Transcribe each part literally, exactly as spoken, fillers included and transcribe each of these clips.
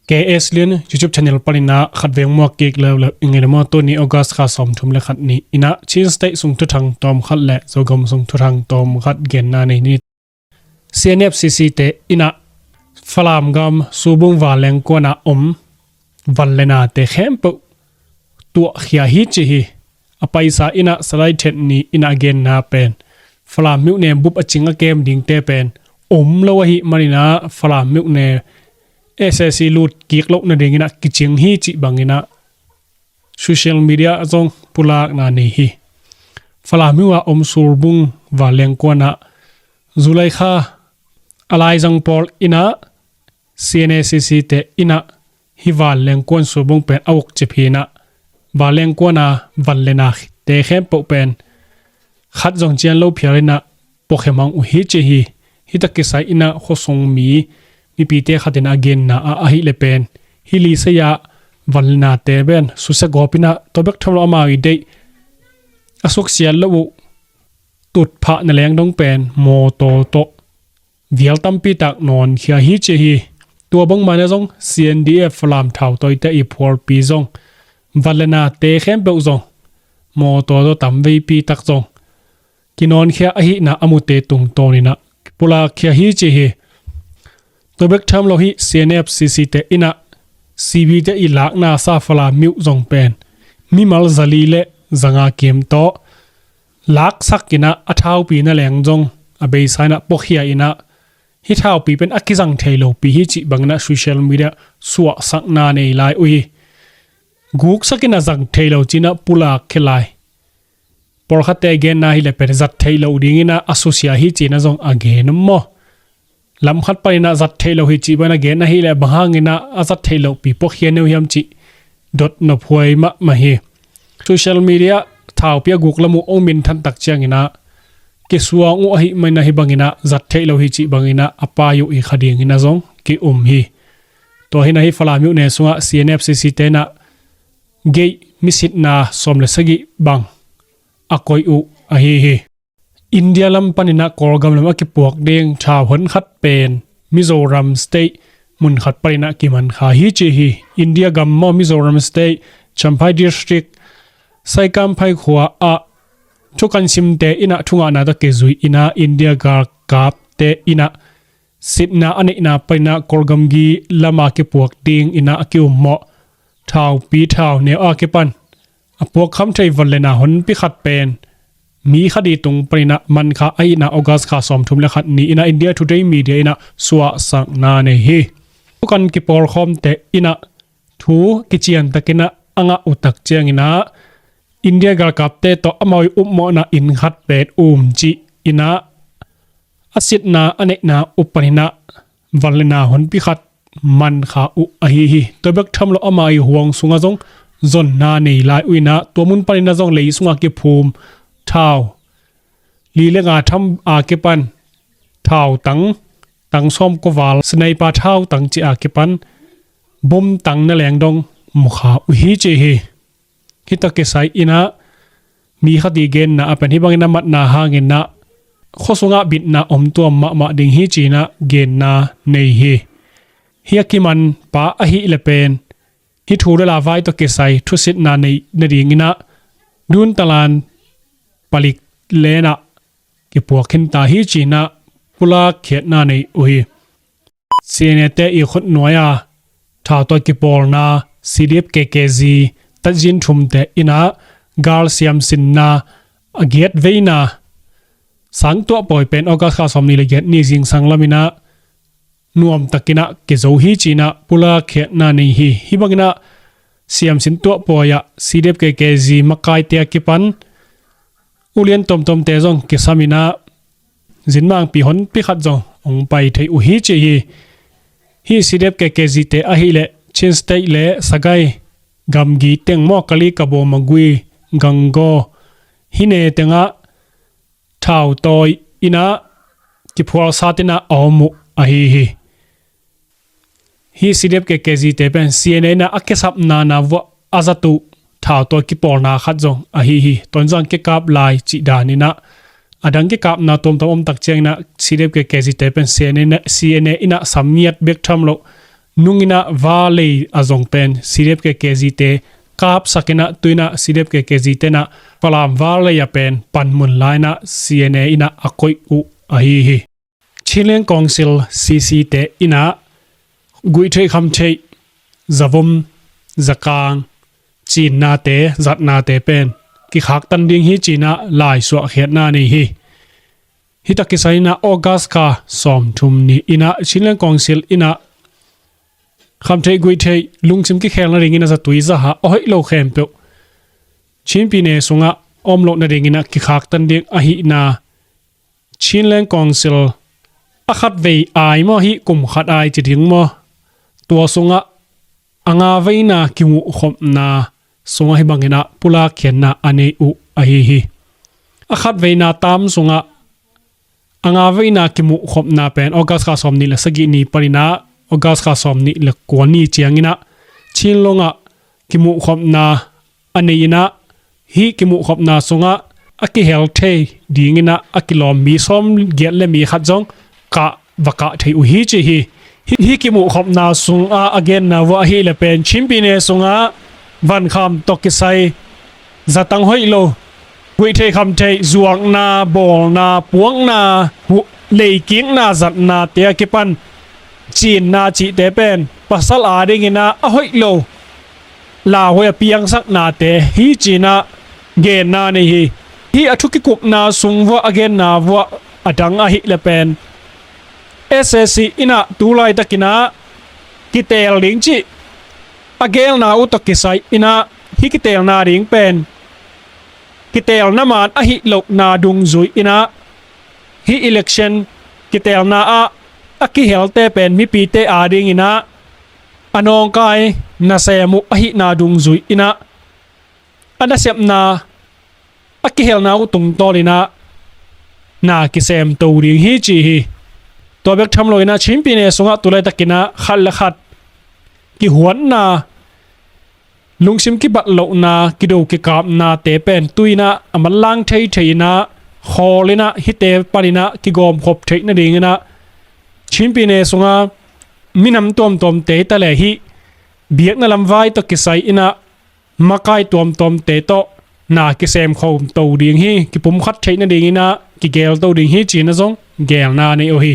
K S Lian YouTube channel panin ah khatvei muak kik leuleu ing ei le maw. Tuni August kha sawmthum le khat ni-in ah Chin State sung thuthang tawmkhat le Zogam sung thuthang tawmkhat genna nei ni. C N F C C te in ah Falam gam Surbung vanleng kuan ah om van le nate khempeuh tuahkhia hi ci hi. A paisa in ah Salai Thet ni-in ah a genna pen Falam myone bup a cing a kem dingte pen om lo ahih manin ah Falam myone S A C lut kik loh nadingin ah kicing hi cih bangin ah social media zong pulakna nei hi. Falam myo a om Surbung vanleng kuan ah July kha a laizang pawl in ah C N A C C te in ah hih vanleng kuan Surbung pen a uk cip hi-in ah vanleng kuan a van le nate khempeuh pen khat zong cian lo phial in ah puakhia mang uh hi ci hi. Hih tak kisai in ah khuasung mi mipite khat in ah a genna ah ahih le pen hih Licei ah van le nate pen susia gawp in ah tua bek tham lo amau i deih a suksiat loh uh tutphah na leng dong pen mawtaw tawh vial tampi tak nawnkhia hi ci hi. Tua bangmah in ah zong C N D F Falam thautawite i phualpi zong van le nate khempeuh zong mawtaw tawh tamveipi tak zong kinawnkhia ahihna a mute tungtawn in ah pulakkhia hi ci hi. Tua bek tham lo hih C N F C C te in ah C B te i lakna sa Falam myo zong pen mimal zali le zanga kim tawh laksak in ah a thaupi na leng zong a beisa in ah puakhia in ah hih thaupi pen a kizang thei lopi hi cih bangin ah social media suahsakna nei lai uh hi. Guksak in ah zang thei lo ci-in ah pulakkhia lai. Pawlkhatte genna hi le pen zat theih loh dingin ah a susia hi ci-in ah zong a gen om maw? Lam khat panin ah zat theih loh hi cih bangin a gen ahih le bang hangin ah a zat theih lohpi puakhia neu hiam cih dot nop huai mahmah hi. Social media thaupi a guk lam uh hong minthan tak ciangin ah kisuang uh ahih manin ah hih bangin ah zat theih loh hi cih bangin ah a pai uh i kha dingin ah zong ki-um hi. Tua hi-in ah hih Falam myone sungah C N F C C te in ah gate misitna sawm le sagih bang a koih uh ahi hi. India lam panin ah Kawlgam lam a kipuak ding thau hon khat pen Mizoram State mun khat panin ah kiman kha hi ci hi. India gam maw Mizoram State Champhai District Saikamphai khua ah thukan simte in ah thungahna tawh kizui in ah India galkapte in ah sitna a neihna panin ah Kawlgamgi lam a kipuak dingin ah a ki-um maw thaupi thau neu a kipan a puakkham thei van le na honpi khat pen mi khat i tung panin ah man kha ahihna August kha sawmthum le khat ni-in ah India Today Media in ah suahsakna nei hi. Thukan kipawlkhawmte in ah thu kician takin ah a ngah uh tak ciangin ah India galkapte tawh amau i upmawhna inn khat pen um ci-in ah a sitna a neihna uh panin ah van le na honpi khat man kha uh ahi hi. Tua bek tham lo amau i huang sungah zong zonna nei lai uh in ah tua mun panin ah zong lei sungah kiphum thau li le nga tham a kipan thau tang, tang sawm kuaval sniper thau tang ci a kipan bom tang na leng dong mu kha uh hi ci hi. Hih tak kisai in ah mi khat i genna a pen hih bangin a matna hangin ah khuasungah bitna om tuam mahmah ding hi ci-in ah genna nei hi. Hih a kiman pa ahih le pen hih thu le la vai tawh kisai thusitna nei nadingin ah Duntalan palik len ah kipuak khin ta hi ci-in ah pulak khiatna nei uh hi. C N A te i khutnuai a thau tawh kipawlna C D F K K Z tatzin thumte in ah gal siamsinna a giat veina sang tuahpawi pen August kha sawmnih le giat ni zingsang lamin ah nuam takin ah kizo hi ci-in ah pulak khiatna nei hi. Hih bangin ah siamsin tuahpawi ah C D F K K Z makaite a kipan ulian tomtomte zong kisam in ah zinmangpi honpi khat zong hong pai thei uh hi ci hi. Hih C D F K K Z te ahih le Chin State le Sagaing gamgi teng maw Kali Kabo Magway Gangaw hih ne tengah thau tawi in ah kiphualsat in ah a om uh ahi hi. Hih C D F K K Z te pen C N A in ah a kisapna na vuah a zat uh thau tawi kipawlna khat zong ahi hi. Tonzang kikap lai cih dan in ah a dang kikapna tuamtuam om tak ciangin ah C D F K K Z te pen C N A in ah, C N A in ah sam ngiat bek tham lo nung inah valley a zong pen CDF-KKG te kapsak inah tu inah CDF-KKG te inah Falam valley a pen panmun la inah CNA inah a koih uh ahi hi. Chinland Council CC te inah guihtheih khamtheih, zavom, zakang, cinnate, zatnate pen kikhaktan ding hi ci inah lai suahkhiatna nei hi. Hih tak kisai inah August kha sawmthum ni inah Chinland Council inah khamtheih guihtheih lungsim kikhel nading inah zatui zaha a hoih lo khempeuh Chin pyine sungah om loh nading inah kikhaktan ding ahihna Chinland Council a khatvei ai maw, hih kum khat ai ci ding maw, tua sungah a nga veina kimuhkhopna sungah hih bang inah pulakkhiatna a nei uh ahi hi. A khatveina tam sungah a nga veina kimuhkhopna pen August kha sawmnih le sagih ni pan inah August kha sawmnih le kua ni ciang inah Chinlong ah kimuhkhopna a nei inah hih kimuhkhopna sungah a kihel thei ding inah a kilawm mi sawmgiat le mi khat zong kah va kah thei uh hi ci hi. Hih, hih kimuhkhopna sungah a genna vuah ahih le pen Chin pyine sungah vankham tawh kisai zatang hoih lo, guihtheih khamtheih, zuakna, bawlna, puakna, huh, leikikna, zatnate a kipan cinna cihte pen pasal ading inah a hoih lo lauhuai a piangsaknate hi ci inah genna nei hi. Hih a thu kikupna sung vuah a genna vuah a dang ahih le pen SAC inah tu laitak inah kiteel ding cih a geelna uh tawh kisai inah hih kiteelna ding pen kiteelna man ahih lohna dungzui inah hih election kiteelna ah a kihelte pen mipite ading inah a nawngkai nasem uh ahihna dungzui inah a nasepna a kihelna uh tungtawn inah na kisemto ding hi ci hi. Tua bek tham lo inah Chin pyine sungah tu laitak inah khat le khat kihuatna, lungsim kibat lohna, kido kikapnate pen tu inah a manlang theithei inah khawl inah hihte pan inah kigawmkhop theih nading inah Chin pyine sungah minam tuamtuamte hi ta le hih biakna lam vai tawh kisai inah makai tuamtuamte tawh na kisemkhopto ding hi, kipumkhat theih nading inah kigelto ding hi ci inah zong gelna nei uh hi.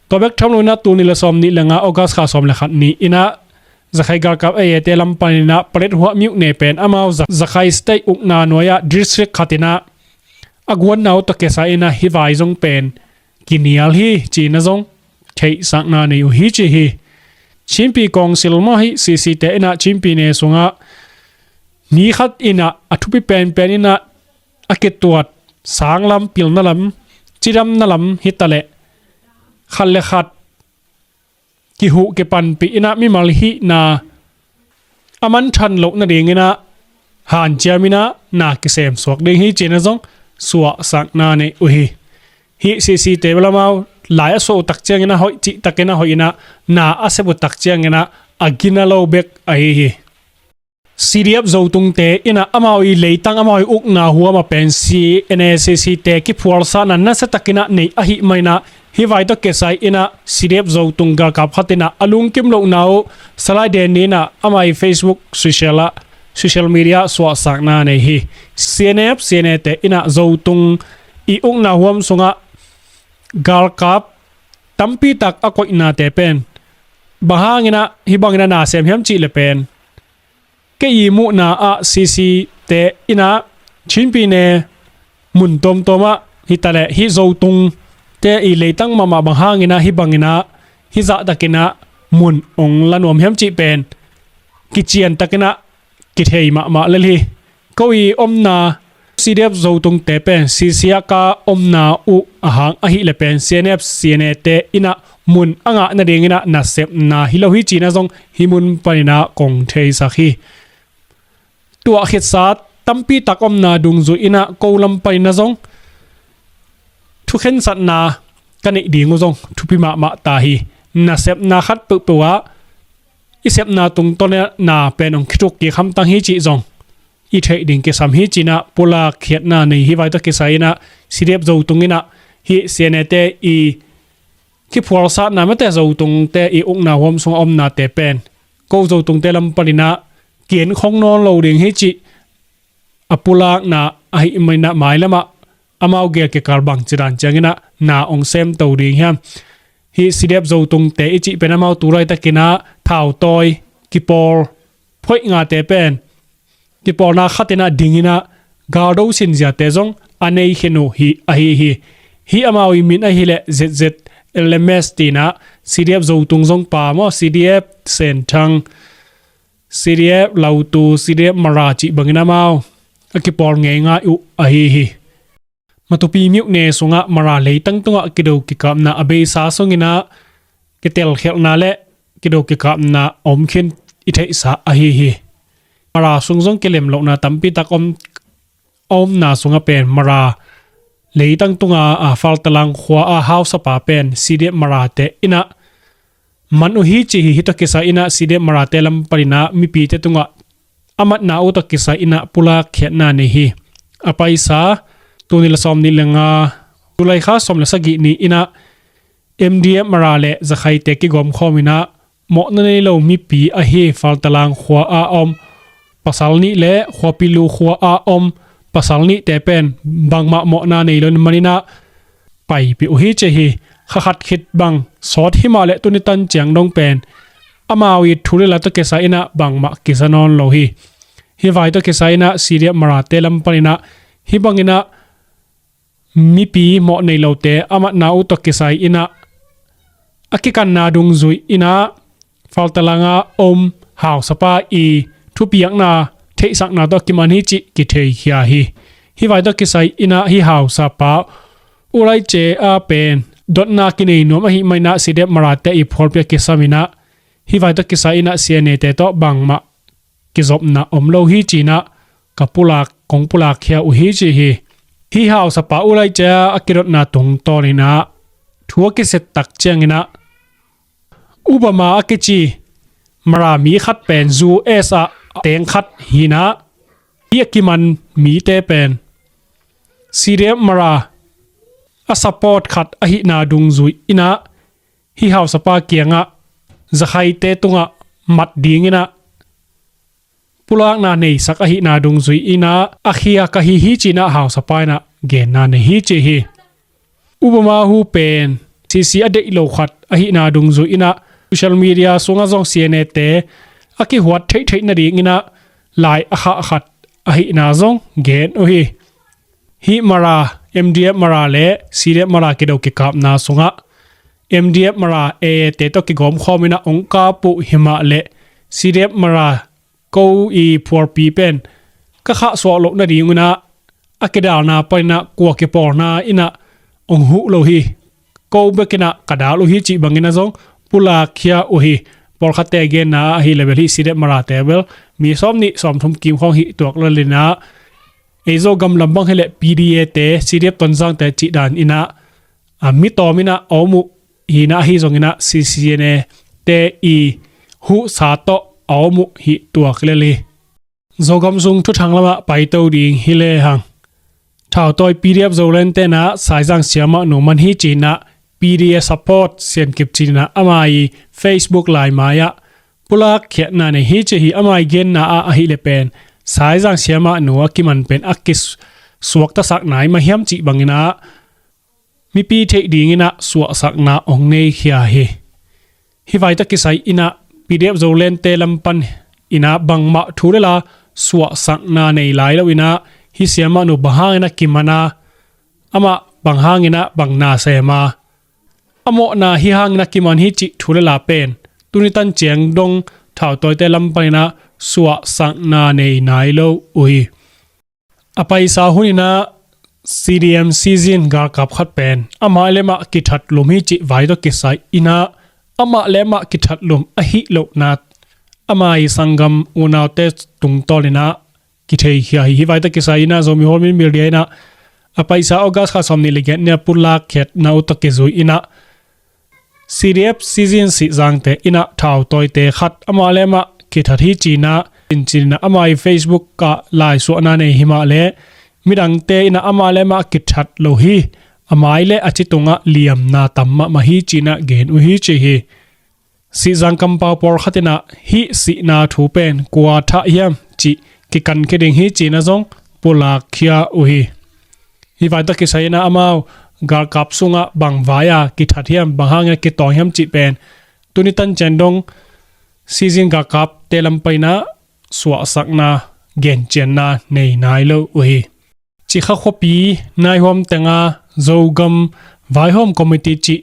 Tua bek tham lo inah tul nih le sawmnih le nga August kha sawm le khat ni inah Zakhai galkap A A te lam pan inah Paletwa myone pen amau Za-, Zakhai State ukna nuai ah district khat inah a guanna uh tawh kisai inah hih vai zong pen kinial hi ci inah zong theihsakna nei uh hi ci hi. Chin Pyi Council maw, hih C C te inah Chin pyine sungah mi khat inah a thupi penpen inah a kituat sanglam, pilna lam, cidamna lam hi ta le khat le khat kihuh kipanpih inah mimal hihna a manthan loh nading inah hanciam inah na kisemsuak ding hi ci inah zong suahsakna nei uh hi. Hih C C te bel amau lai a suah uh tak ciang inah hoih, cihtak inah hoih inah na a sep uh tak ciang inah a gina lo bek ahi hi. C D F Zotungte inah amau i leitang, amau i ukna huam a pen C N A C C te kiphualsakna nasiatak inah nei ahih man inah hih vai tawh kisai inah C D F Zotung galkap khat inah a lungkim lohna uh Salai Den ni inah amah i Facebook social ah, social media ah suahsakna nei hi. C N F, C N A te inah Zotung i ukna huam sungah galkap tampitak a koihnate pen bang hang inah hih bang inah na sem hiam cih le pen kei i muhna ah C C te inah Chin pyine mun tuamtuam ah hi ta le hih Zotung te i leitang mahmah bang hang inah hih bang inah hih zahtak inah mun ong la nuam hiam cih pen kiciantak inah kithei mahmah lel hi. Ko i omna C D F Zotungte pen C C ah ka omna uh a hang ahih le pen C N F, C N A te inah mun a ngah nading inah nasepna hi lo hi ci inah zong hih mun pan inah kong theisak hi. Tuah khitsa tampitak omna dungzui inah ko lam pan inah zong thukhensatna ka neih ding uh zong thupi mahmah ta hi. Nasepna khat peuhpeuh ah i sepna tungtawn inah na pen ong kithuk kik hamtang hi cih zong i theih ding kisam hi ci inah pulakkhiatna nei hi. Vai tawh kisai inah C D F Zotung inah hih C N A te i kiphualsatna mate Zotungte i ukna huam sungah omnate pen ko Zotungte lam paninah kienkhong nawn lo ding hi cih a pulakna ahi maninah mailamah amau gel kikal bangci dan cianginah na ong semto ding hiam? Hih C D F Zotungte i cih pen amau tu laitakinah thautawi kipawl phoih ngate pen kipawlna khatinah dinginah galdo sinziate zong a nei khin uh hi ahi hi. Hih amau i min ahileh Z Z L M S tinah C D F Zotung zong pa maw, C D F Senthang, C D F Lautu, C D F Mara cih bangin amau a kipawl ngeingai uh ahi hi. Matupi myone sungah Mara leitang tungah kido kikapna a beisa sunginah kitelkhialhna le kido kikapna a om khin i theihsa ahi hi. Mara sung zong kilem lohna tampitak om a omna sungah pen Mara leitang tunga a Faltalang khua a hausapa pen C D F Marate inah man uh hi ci hi. Hih tawh kisai inah C D F Marate lam paninah mipite tungah a matna uh tawh kisai inah pulak khiatna nei hi. A paisa tuni le sawm nih le nga, July kha sawm le sagih ni inah M D F Mara le Zakhaite kigawmkhawm inah mawhna nei lo mipi ahi Faltalang khua a om pasal nih le Khuapilu khua a om pasal nihte pen bangmah mawhna nei lo maninah paipih uh hi ci hi. Kha khat khit bang sawt himah le tuni tan ciang dong pen amau i thu le la tawh kisai inah bangmah kisa nawn lo hi. Hih vai tawh kisai inah C D F Marate lam paninah hih banginah mipi mawh nei lote a matna uh tawh kisai inah a kikanna dungzui inah Faltalanga om hausapa i thupiakna theihsakna tawh kiman hi cih kitheikhia hi. Hih vai tawh kisai inah hih hausapa Ulaice a pen dotna kinei nuam ahi maninah C D F Marate i phualpi a kisam inah hih vai tawh kisai inah C N A te tawh bangmah kizopna om lo hi cinah ka pulak, kong pulak khia uh hi ci hi. Hih hausapa Ulaice a kidotna tungtawn inah thu a kisia tak cianginah Obama a kici Mara mi khat pen U S a teng khat hinah hih a kiman mite pen C D F Mara a support khat ahihna dungzui inah hih hausapa kiangah Zakhaite tungah mat dinginah pulakna neisak ahihna dungzui inah a khia ka hi hi cinah hausapa inah genna nei hi ci hi. Obama hu pen sisi a deih lo khat ahihna dungzui inah social media sungah zong C N A te a kihuat theihtheih nadinginah lai a khah khat ahihna zong gen uh hi. Hih Mara, M D F Mara le C D F Mara kido kikapna sungah M D F Mara A A te tawh kigawmkhawm inah ong kap uh himah le C D F Mara ko i phualpi pen ka khahsuah loh nadinginah a kidalna paninah kua kipawlna inah ong huh lo hi. Ko bekinah ka dal uh hi cih banginah zong pulak khia uh hi. Pawlkhatte genna ahileh bel hih C D F Marate bel mi sawm nih sawm thum kim khawng hih tuak lelinah ei Zogam lam bang hileh P D A te, C D F Tonzangte cih dan inah a mi tawm inah a om uh hinah ahi zonginah C C N A te i huhsa tawh a om uh hih tuak lel hi. Zogam sung thuthang lamah paito ding hi lehang thautawi P D F Zoland tenah Saizang Siamah nu man hi cinah P D A support Siankip cinah ama i Facebook laimai-ah pulak khiatna nei hi ci hi. Ama i genna ah ahileh pen Saizang Siamah nu a kiman pen a kisuaktasak nai mah hiam cih banginah mipi theih dinginah suahsakna ong nei khia hi. Hih vai tawh kisai inah P D F Zoland te lam pan inah bangmah thu le la suahsakna nei lai lo inah hih Siamah nu bang hangin a kiman a, amah bang hangin a bang na sem a, a mawhna hih hangin a kiman hi cih thu le la pen tuni tan ciang dong thautawite lam panin a suahsakna nei nai lo uh hi. A paisa hun inah C D M Sizin galkap khat pen amah le amah kithat lum hi cih vai tawh kisai inah amah le amah kithat lum ahih lohnat ama i sanggam unaute tungtawn inah kitheikhia hi. Hih vai tawh kisai inah Zomi Houl Min Media inah a paisa August kha sawmnih le giat ni a pulak khiatna uh tawh kizui inah C D F Sizin Sizangte inah thautawite khat amah le amah kithat hi ci inah cincin inah ama i Facebook ah laisuahna nei hi mah le midangte inah amah le amah kithat lo hi, a mai le a ci tungah liamna tam mahmah hi cinah gen uh hi ci hi. Sihzang kampau pawlkhat inah hih sihna thu pen kua thah hiam cih kikankhia ding hi cinah zong pulakkhia uh hi. Hih vai tawh kisai inah amau galkap sungah bang vai-a kithat hiam, bang hangin a kitawng hiam cih pen tuni tancian dong sizin galkapte lam paninah suahsakna, gencianna nei nai lo uh hi. Cikha khuapi naihuam tenga Zogam Vaihawm Committee cih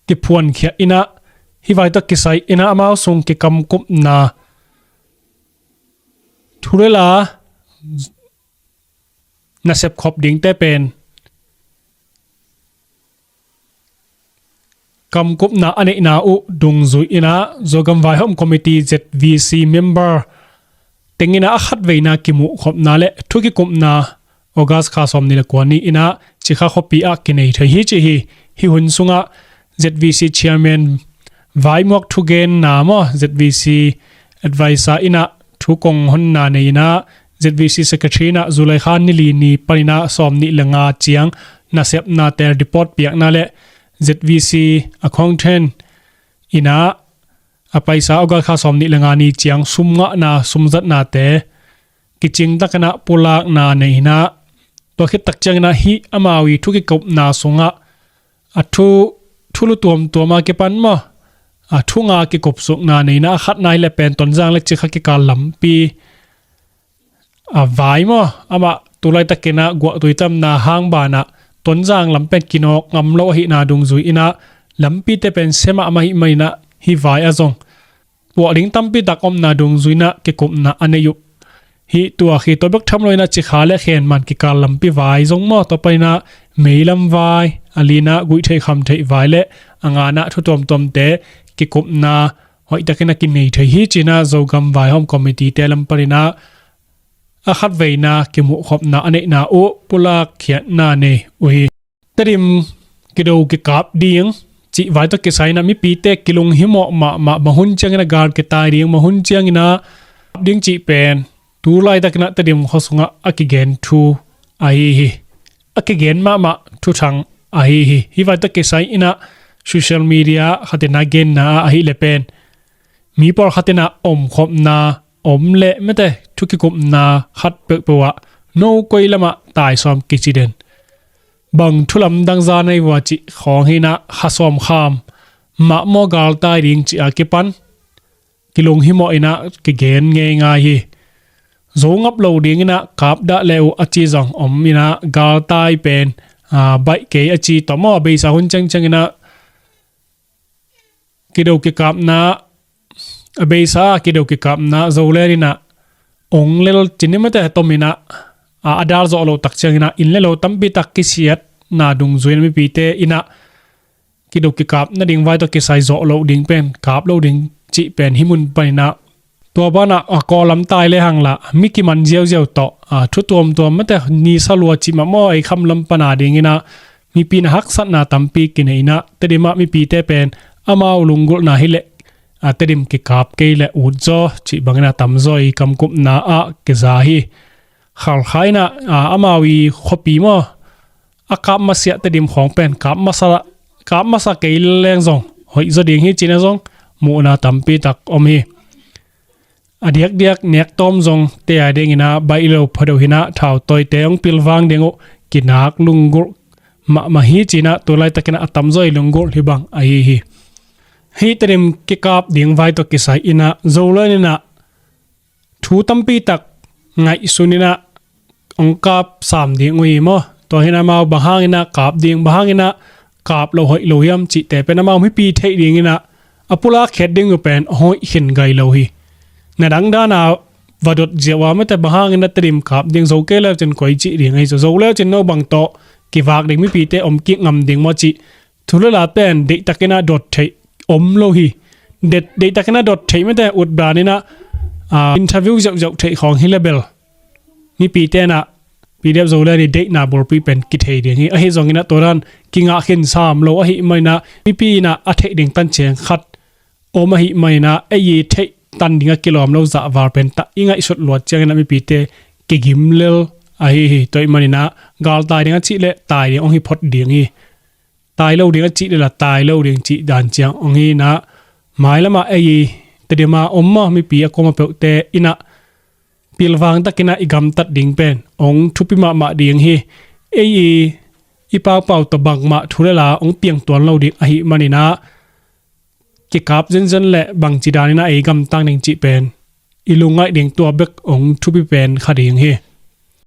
kiphuankhiat inah hih vai tawh kisai inah amau sung kikamkupna thu le la nasep khop dingte pen kamkupna a neihna uh dungzui inah Zogam Vaihawm Committee Z V C member teng inah a khatveina kimuhkhopna le thu kikupna August kha sawmnih le kua ni inah Cikha khuapi ah kinei thei hi ci hi. Hih hun sungah Z V C chairman vaimuak thugenna maw, Z V C advisor inah thu kong honna nei inah Z V C secretary inah July kha ni li ni paninah sawmnih le nga ciang nasepnate report piakna le Z V C accountant inah a paisa August kha sawmnih le nga ni ciang sum ngahna sumzatnate kicingtak inah pulakna nei inah tua khittak ciang inah hih amau i thu kikupna sungah a thu thulu tuamtuam a kipan maw, a thu nga kikupsukna nei inah a khatna hi le pen Tonzang le Cikha kikal lampi a vai maw, amah tulaitak inah guahtui tamna hang banah Tonzang lam pen kinawk ngam lo ahihna dungzui inah lampite pen sem mahmah ahih maninah hih vai ah zong puah ding tampi tak omna dungzui inah kikupna a nei uh. Hih tua khi tua bek tham lo inah Cikha le Khenman kikal lampi vai zong maw, tua paninah meilam vai, a li inah guihtheih khamtheih vai le a nga inah thu tuamtuamte kikupna hoihtak inah kinei thei hi cinah Zogam Vaihawm Committee te lam paninah a khatveina kimuhkhopna a neihna uh pulakkhiatna nei uh hi. Tedim kido kikap ding cih vai tawh kisai inah mipite kilunghimawh mahmah, bang hun ciang inah gal kitai ding, bang hun ciang inah ding cih pen tulaitak inah Tedim khua sungah a kigen thu ahi hi. A kigen mahmah thuthang ahi hi. Hih vai tawh kisai inah social media khat inah genna ah ahih le pen mi pawlkhat inah omkhopna om le mete thu kikupna khat peuhpeuh ah no koi lamah taisawm kici den, bang thu lamdang za nei vua cih khawng hi inah kha sawm kham mah maw, galtai ding cih a kipan kilunghimawh inah kigen ngeingai hi. Zo ngap lo ding inah kap dah le uh a ci zong om inah galtai pen aa, baih kei a ci tawh maw, a beisa hun ciangciang inah kido kikapna, a beisa a kido kikapna Zoland inah ong lel cin ni mate tom inah a, a dal zawh loh tak ciang inah inn le lo tampi tak kisiatna dungzui inah mipite inah kido kikap nading vai tawh kisai zawh loh ding pen kap lo ding cih pen hih mun pan inah tua banah a kawlam tai le hang lah mi kiman ziauziau tawh a, thu tuamtuam mate ni salua cih mah maw, ei kham lam pana ding inah mipi inah haksatna tampi kinei inah Tedim ah mipite pen amau lunggulhna hi leh a, Tedim kikap kei le utzaw cih bang inah tamzaw i kamkupna ah kiza hi. Khalkha inah a, amau i khuapi maw, a kap masiah Tedim khawng pen kap masa, kap masa kei leng zong hoih zaw ding hi cinah zong muhna tampi tak om hi. A diakdiak nektawm zong te a ding inah baih lo phadeuh hi inah thautawite hong pilvang ding uh kinak lunggulh mahmah hi cinah tulaitak inah a tamzaw i lunggulh hi bang ahi hi. Hih Tedim kikap ding vai tawh kisai inah Zoland inah thu tampi tak ngaihsun inah hong kap sam ding uh hi maw. Tua hi inah amau bang hang inah kap ding, bang hang inah kap lo hoih lo hiam cihte pen amau mipi theih ding inah a pulakkhiat ding uh pen hoih khin gai lo hi. Na dangdana va dot ziau a mate bang hang inah Tedim kap ding, zo kei leucin koi cih ding ahi zaw, zo leucin no bang tawh kivak ding mipite om kik ngam ding maw cih thu le la pen deihtak inah dot theih om lo hi. Deihtak inah dot theih mate utdan inah a, interview ziauziau theih khawng hi le bel mipite inah P D F Zoland i deihna bulpi pen kithei ding hi. Ahi zong inah tua dan kingah khin sam lo ahih man inah mipi inah a theih ding tanciang khat om ahih man inah ei i theih tan ding a kilawm lo zahval pen tah i ngaihsut luat ciang inah mipite kigim lel ahi hi. Tua ahih manin ah galtai ding a cih leh tai ding hong hi phot ding hi. Tai lo ding a cih leh la tai lo ding cih dan ciang hong hi in ah, mailam ah ei Tedim a om maw, mipi a kuamah peuhte in ah pilvang takin ah i gamtat ding pen hong thupi mahmah ding hi. Ei i paupau tawh bangmah thu leh la hong piang tuan lo ding ahih manin ah kikap zenzen leh bangci danin ah ei gamtang ding cih pen i lungngaih ding, tua bek hong thupi pen kha ding hi.